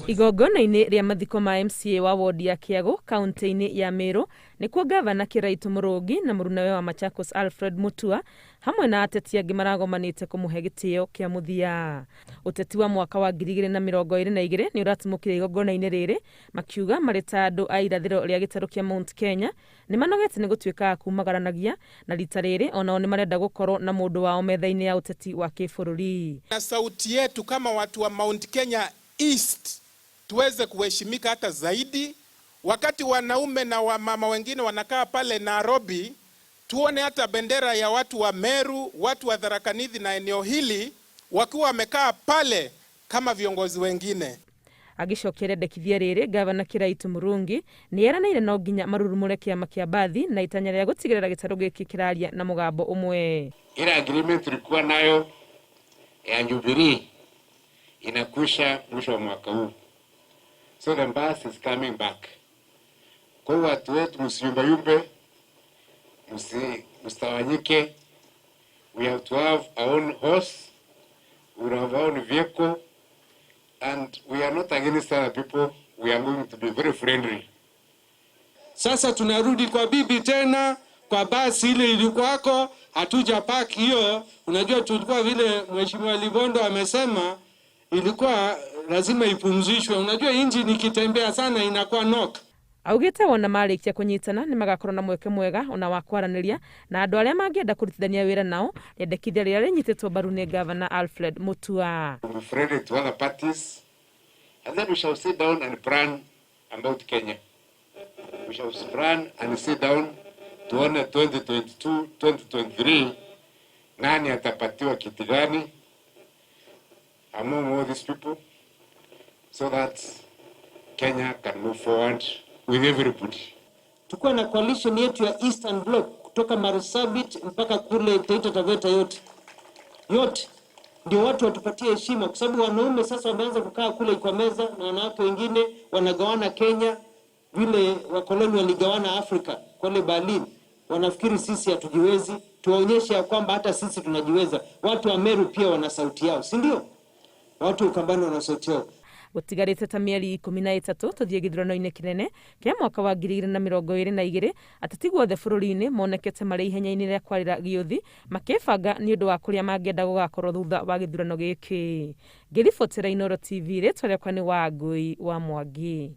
Igongona-inĩ rĩa mathiko ma MCA wa wodi ya Kĩagũ kaunti-inĩ ya Meru nĩkuo ngavana Kĩraitũ Mũrũngi na mũrunawe wa Machakos Alfred Mutua hamwe na ateti angĩ maragomanĩte kũmũhe gĩtĩo kĩa mũthia. Ũteti wa mwaka wa 2022 nĩ ũratumũkire igongona-inĩ rĩrĩ makiuga marĩ ta andũ a irathĩro rĩa gĩtarũ kĩa Mount Kenya nĩ manogete nĩ gũtuĩka a kumagaranagia na rita rĩrĩ onao nĩ marenda gũkorwo na mũndũ wao metha-inĩ ya ũteti wa kĩbũrũri. Na sauti yetu kama watu wa Mount Kenya East tuweze kuheshimika hata zaidi. Wakati wanaume na wamama wengine wanakaa pale Nairobi, tuone hata bendera ya watu wa Meru, watu wa Tharaka Nithi na eneo hili wakiwa wamekaa pale kama viongozi wengine. Agĩcokia rĩendekithia rĩrĩ, ngavana Kĩraitũ Mũrũngi nĩ eranĩire no nginya marurumũre kĩama kĩa Mbathi na itanya rĩa gũtigĩrĩra gĩtarũ gĩkĩ kĩraria na mũgambo ũmwe. Ile agreement tulikuwa nayo ya Jubilee inakwisha mwisho wa mwaka huu, so the bus is coming back. Kwa hiyo watu wetu, msiyumbayumbe, msitawanyike. We have to have our own horse, we have our own vehicle, and we are not against other people. We are going to be very friendly. Sasa tunarudi kwa bibi tena kwa basi ile ilikuwako, hatuja park hiyo. Unajua tulikuwa vile Mheshimiwa Libondo amesema ilikuwa lazima ipumzishwe. Unajua injini ikitembea sana inakuwa knock. Augĩte wona marĩkia kũnyitana nĩ magakorwo na mweke mwega ona wa kwaranĩria na andũ arĩa mangĩenda kũrutithania wĩra nao, rĩendekithia rĩrĩa rĩnyitĩtwo mbaru nĩ ngavana Alfred Mutua. We'll be friendly to other parties, and then we shall sit down and plan about Kenya. We shall plan and sit down tuone 2022, 2023 nani atapatiwa kiti gani among all these people so that Kenya can move forward with everybody. Tukuwa na coalition yetu ya Eastern Bloc kutoka Marsabit mpaka kule Taita Taveta, yote yote, ndio watu watupatie heshima, kwa sababu wanaume sasa wameanza kukaa kule kwa meza na wanawake wengine wanagawana Kenya vile wakoloni waligawana Afrika kule Berlin. Wanafikiri sisi hatujiwezi. Tuwaonyeshe ya kwamba hata sisi tunajiweza. Watu wa Meru pia wana sauti yao, si ndio? Watu wa Ukambani wana sauti yao. Gũtigarĩte ta mĩeri 13 tũthiĩ gĩthurano-inĩ kĩnene kĩa mwaka wa 2022, ateti guothe bũrũri-inĩ monekete marĩ ihenya-inĩ rĩa kwarĩra gĩũthi makĩbanga nĩ ũndũ wa kũrĩa mangĩenda gũgakorwo thutha wa gĩthurano gĩkĩ. Ngĩribotera Inooro TV, rĩtwa rĩakwa nĩ Wangũi wa Mwangi.